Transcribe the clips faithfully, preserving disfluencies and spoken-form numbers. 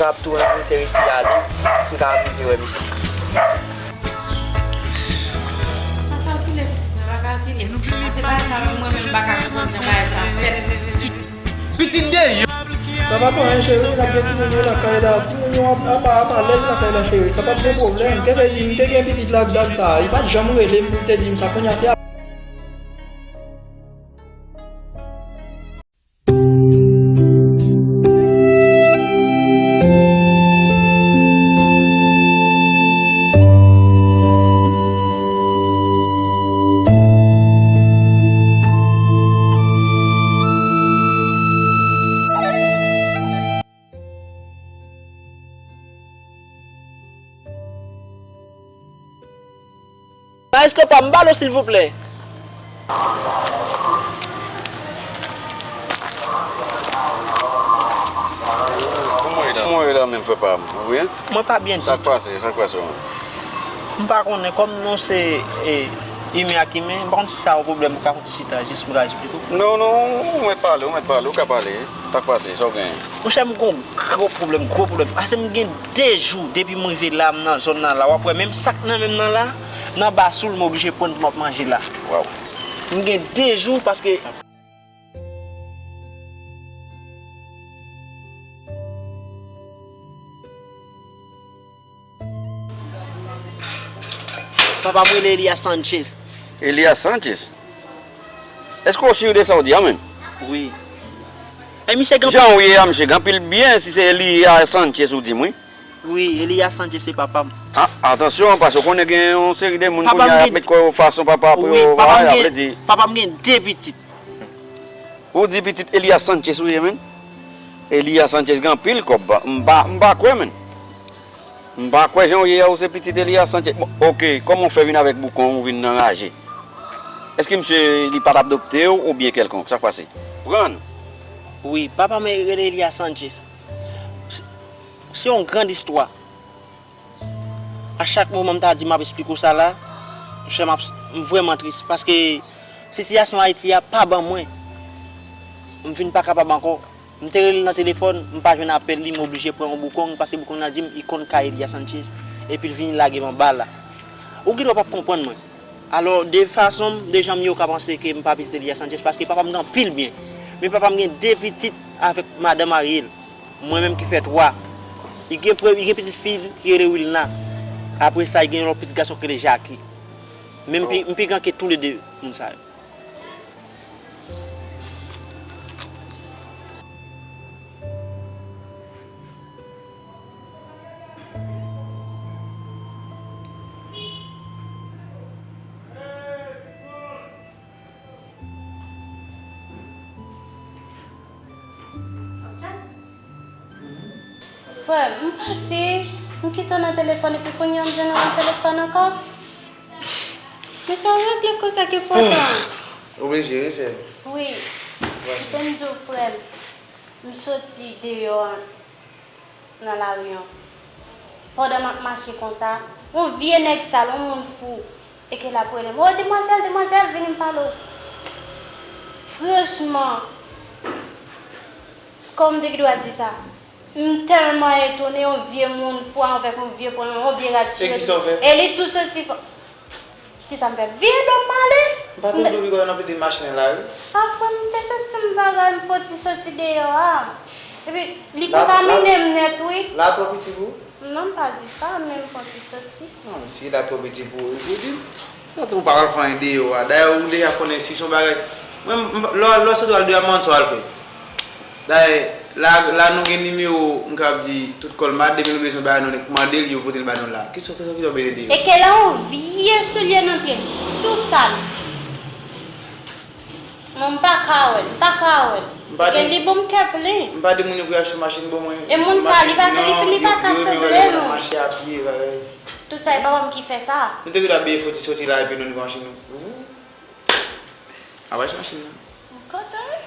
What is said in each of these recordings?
Ap tou rantre tè isi ale, pou m ka rive wè misye. Pa kalkile, pitit mwen, pa kalkile. Se pa sa, mwen menm, m pa ka konprann jan bagay sa ap fèt. Pitit deyò. Sa pa pou anyen, cheri, n ap gen timoun yo lakay la. Timoun yo ap, ap, ap alèz lakay la, cheri. Sa p ap gen pwoblèm. Kenbe di, m te gen pitit la ak dam sa. Li pa t janm rele m pou l te di m sa. Kounye a, se Maestro pa m, balo silvouplè. Kòman w ye la menm, frè pa m? Ou byen? Mwen pa byen ditou. Sa k pase? Sa k pase, mwen? M pa konnen, kòm nou se, e, imen ak imen, m pa konn si sa yon pwoblèm pou ka fè yon ti chita, jis pou ka eksplike w. Non, non, ou mèt pale, ou mèt pale, ou ka pale. Sa k pase? Sa w genyen? Monchè, m gon gwo pwoblèm, gwo pwoblèm. Paske m gen de jou depi m rive la, m nan zòn nan la. W ap wè, menm sa k nan men m nan la, nan basoul, m oblije pran pou m ap manje la. Waw. M gen de jou paske Papa m rele Elias Sanchez. Elias Sanchez? Èske w si de sa w di a menm? Wi. E misye gen... Jan w ye a, misye gen anpil byen si se Elias Sanchez ou di m, wi. Wi, Elias Sanchez se papa m. Ah, atansyon, paske w konnen gen yon seri de moun kounye a y ap met kò yo fason papa pou yo, papa m gen de pitit. Ou di pitit Elias Sanchez ou ye menm? Elias Sanchez gen anpil kòb, m pa, m pa kwè menm. M pa kwè jan w ye a, ou se pitit Elias Sanchez. Bon, oke, kòman w fè vin avèk boukon w, ou vin nan raje? Èske misye li pa t ap dopte w oubyen kèlkonk? Sa k pase? Prann! Wi, papa m rele Elias Sanchez. Se, se yon grand istwa. A chak moman m ta di m ap esplike w sa la, monchè, m ap, m vrèman tris paske sitiyasyon Ayiti a pa ban mwen. M vin pa kapab ankò. M te rele l nan telefòn, m pa jwenn apèl li, m oblije pran yon boukong, paske boukong nan di m li konn kay Elias Sanchez, epi l vini lage m anba la. Ou gendwa p ap konprann mwen. Alò, de fason m, de jan m ye, ou ka panse ke m pa pitit Elias Sanchez, paske papa m gen anpil byen. Men papa m gen de pitit avèk madanm Ariel. Mwen menm ki fè twa. Li gen premye, li gen pitit fi l ki rele Wilna. Apre sa, li gen yon lòt pitit gason ki rele Jackie. Men m pi, m pi gran ke toulede moun sa yo. Frè m, m pati, m kite w nan telefòn, epi kounye a m jwenn w nan telefòn ankò. Men sa w regle konsa ki enpòtan. Ou byen jere, sè m. Wi. Kite m di w, frè m, m soti deyò a nan lari an. Pandan m ap mache konsa, yon vye nèg sal, yon moun fou, e ke l ap rele m, "O, demwazèl, demwazèl, vini m pale w." Franchman, kòman m te gen dwa di sa? M tèlman etone, yon vye moun fou avèk yon vye ponyèt, yon vye rad chire. E kisa w fè? E li tou soti fò. Kisa m fè? Vire do m ale. M pa tande w pi gwo nan pete machin la, wi. A, frè m, m te santi m bagay, m foti soti deyò a. Epi, li kontamine m nèt, wi. La twò piti pou ou? Non, m pa di sa, men m foti soti. Non, si la twò piti pou ou, ou di m. Sa tou, ou pa pral fè anyen deyò a. Dayè, ou deja konnen si se yon bagay. Mwen, m, lè, lè w sot al deyò a, m pa konn sa w al fè. Dayè, la, la nou gen nimewo, m kapab di, tout kò l, m pa, depi nou bezwen bagay nou, nèk mande l, yo pote l ba nou la. Kisa, kisa, kisa w bezwen deyò? E ke la yon vye soulye nan pye l, tou sal. Mwen, m pa ka wè l, m pa ka wè l. E ke li ban m kè plen. M pa di moun yo pou y achte machin ban mwen. E moun sa, li pa, li, li pa ka sanble nou. Mache a pye, bagay. Tout sa, e papa m ki fè sa. Nou te gendwa byen foti soti la epi nou rive machin nou. Apre machin nan. M kontan, wi.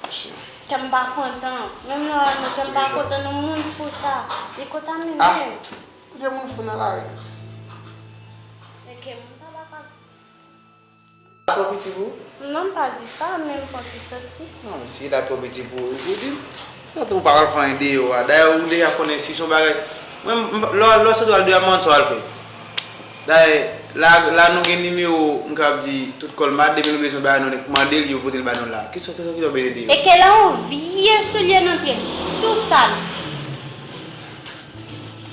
Machin. Kè m pa kontan. Menm lè w wè m, kè m pa kontan, non, moun fou sa. Li kontamine m. Ah, gen moun fou nan lari. E ke moun sa pa ka. La twò piti pou ou? Non, m pa di sa, men m fè yon ti soti. Non, si la twò piti pou ou, ou di m. Sa tou ou pa pral fè anyen deyò a. Dayè, ou deja konnen si se yon bagay. Mwen, m, lè, lè w sot al deyò a, m konn sa w al fè. Dayè, la, la nou gen nimewo, m kab di, tout kò l mat, depi nou bezwen bagay nou, nèk mande l, yo pote l ba nou la. Kisa, kisa, kisa w bezwen deyò? E ke la yon vye soulye nan pye l, tou sal.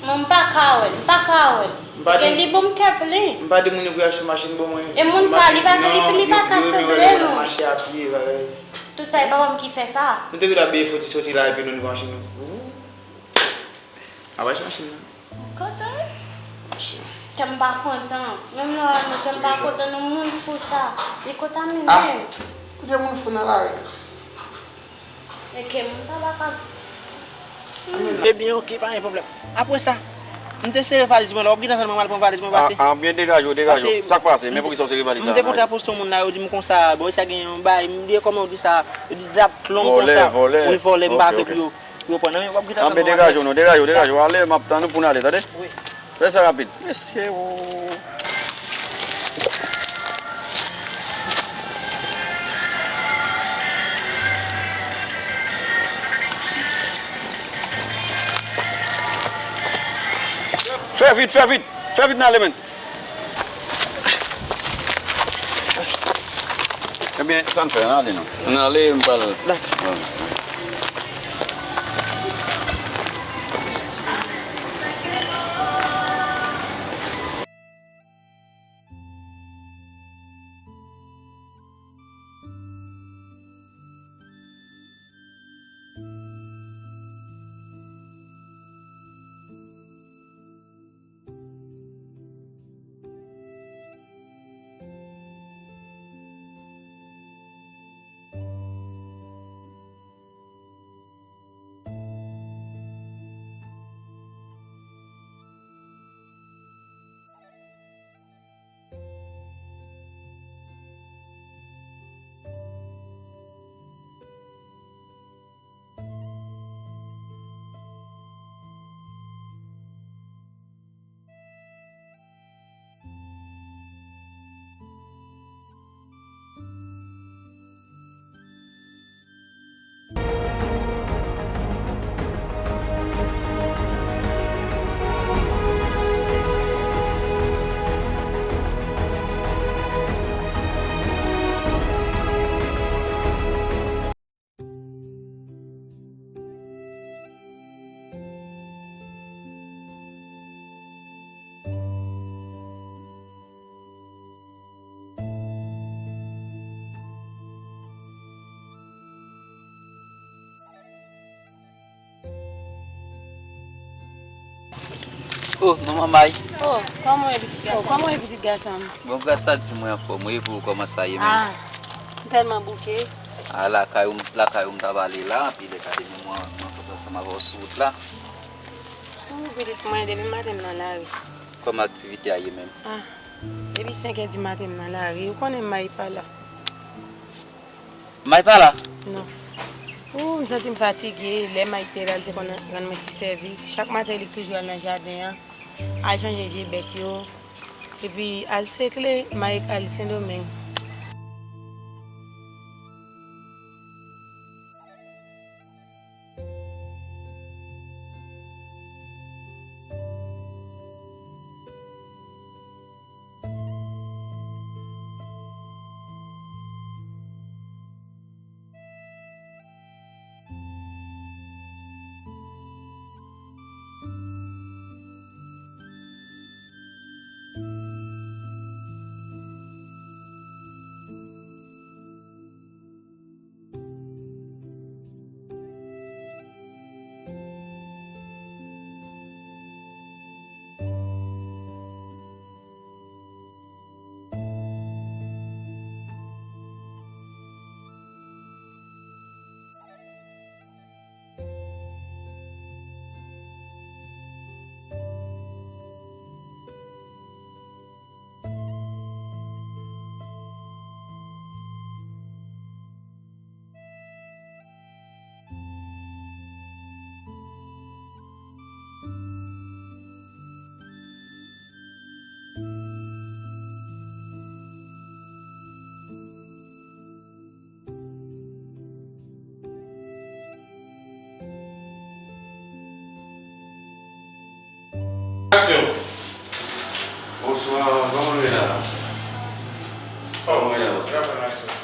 Mwen, m pa ka wè l, m pa ka wè l. M pa di, li ban m kè plen. M pa di moun yo pou y achte machin ban mwen. E moun sa, li pa, li, li pa ka sanble nou. Mache a pye, bagay. Tout sa, e papa m ki fè sa. Nou te vin ap beye foti soti la, epi nou rive machin nou. Ou. A pa machin nan. Kontan, wi. Machin. Kè m pa kontan. Menm lè w wè nou, kè m pa kontan, nou moun fou sa. Li kontamine. Ah, kote moun fou nan lari? E ke moun sa pa ka. Ebyen, oke, pa gen pwoblèm. Apre sa, m te sere valiz mwen la, w ap gentan tann mwen, m al pran valiz mwen pase. Ah, ah, byen degaje w, degaje w. Sa k pase? Men poukisa w sere valiz la? M te kontre ak poste yon moun la, yo di m konsa, bon, sa gen yon bay, m bliye kòman yo di sa, yo di dat long konsa. Vòlè, vòlè. Wi, vòlè, m pa vle pou yo, pou yo pran nan men, w ap gentan tann mwen. Ah, men degaje w non, degaje w, degaje w. Ale, m ap tann ou pou n ale, tande? Wi. Fè sa rapid. Mesye, o. Fè vit, fè vit. Fè vit n ale, menn. Ebyen, sa n fè, ann ale non. Ann ale, m pral. Dakò. Oh, manman May. Oh, kòman w ye, pitit gason? Oh, kòman w ye, pitit gason m? Bon, gras a Dye, mwen anfòm, wi, e pou ou, kòman sa ye menm? Ah, m tèlman bouke. Ah, lakay ou, lakay ou m t ap ale la, anpi lè gade menm mwen, mwen anfòm ansanm avè w sou wout la. Ou pitit mwen, depi maten m nan lari. Kòman aktivite a ye menm? Ah, depi senk è di maten m nan lari, ou konnen May pa la. May pa la? Non. Ou, m santi m fatige, lè May te la, li te konn rann mwen ti sèvis. Chak maten, li toujou al nan jaden an, al chanje vye bèt yo, epi al sekle, May al Sendomeng. Kòman, kòman nou ye la? Kòman nou ye la?